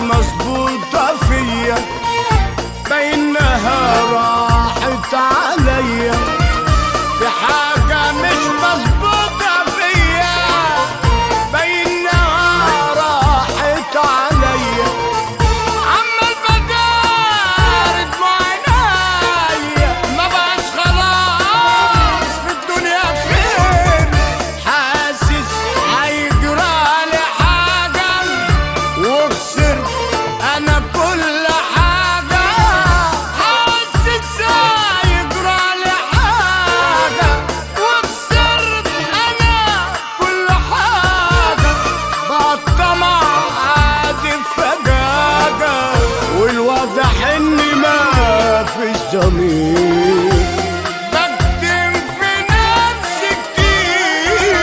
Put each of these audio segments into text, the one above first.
مظبوطة فيا، بينها راحت عليا. في حاجة مش مظبوطة فيا، بينها راحت عليا. عمال بدار دموع عينيا، ما بقاش خلاص في الدنيا خير. حاسس هيجرالي حاجة وخسرت أنا كل حاجة. حاسس هيجرالي حاجة وخسرت أنا كل حاجة. بقى الطمع عادي فجاجة، والواضح إني ما فيش ضمير. بكتم في نفسي كتير.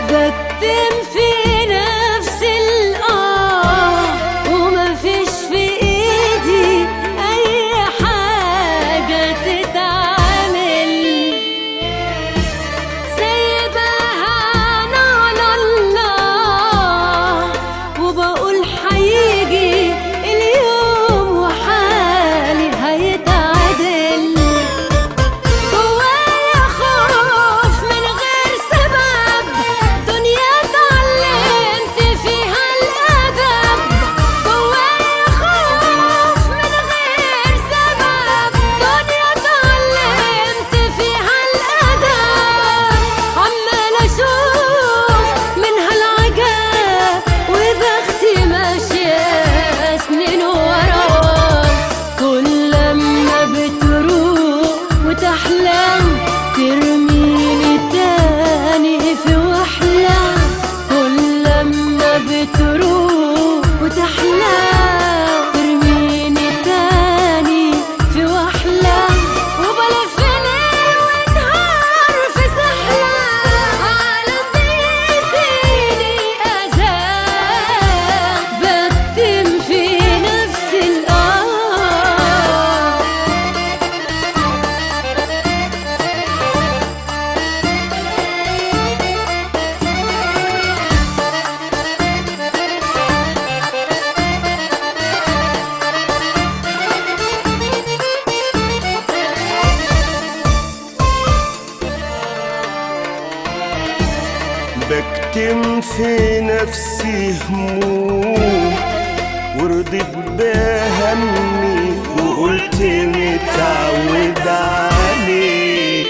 بكتم في نفسي الآه، ومفيش في إيدي أي حاجة تتعمل. سايباها أنا على الله، وبقول هيجي اليوم وحالي هيتعدل. جوايا خوف من غير سبب، دنيا اتعلمت فيها الأدب. جوايا خوف من غير سبب، دنيا اتعلمت فيها الأدب. عمال أشوف منها العجب، وبختي ماشية سنين ورا. كل لما بتروح وتحلم ترميني تاني في وحلة. كل لما بتروح وتحلم ترميني تاني في وحلة. وبلف ليل ونهار في سحلة، عالم بيزيني أذى. بكتم في نفسي الآه. بكتم في نفسي هموم، ورضيت بهمي وقلت متعود عليه.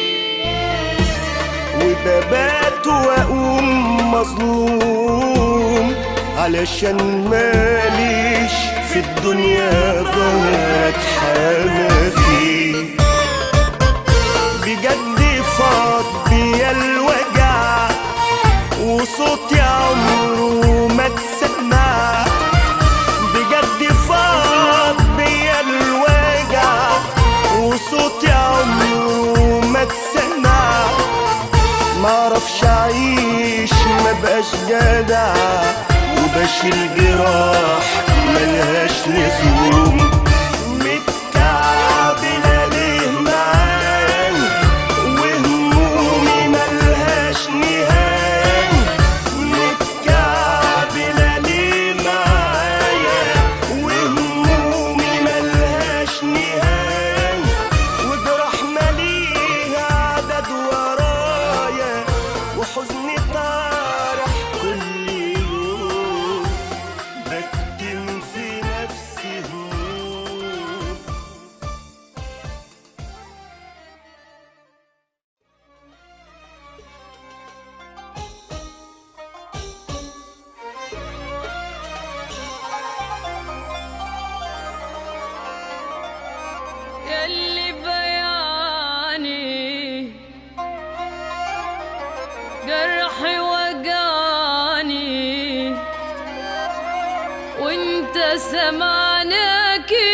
وببات واقوم مظلوم، علشان ماليش في الدنيا ظهر اتحامى فيه. بجد فاض بيا الوجع، وصوتي عمره ما اتسمع. بجد فاض بيا الوجع، وصوتي عمره ما اتسمع. معرفش اعيش ما بقاش جدع، وبشيل جراح ملهاش لزوم. متكعبلة ليه معاي، وهمومي ملهاش نهاية. متكعبلة ليه معايا، وهمومي ملهاش نهاية. وجراح ماليها عدد ورايا، وحزني طارح كل يوم. بكتم في نفسي هموم. يلي بياني جرحي وجعني، وانت سمعنا كده.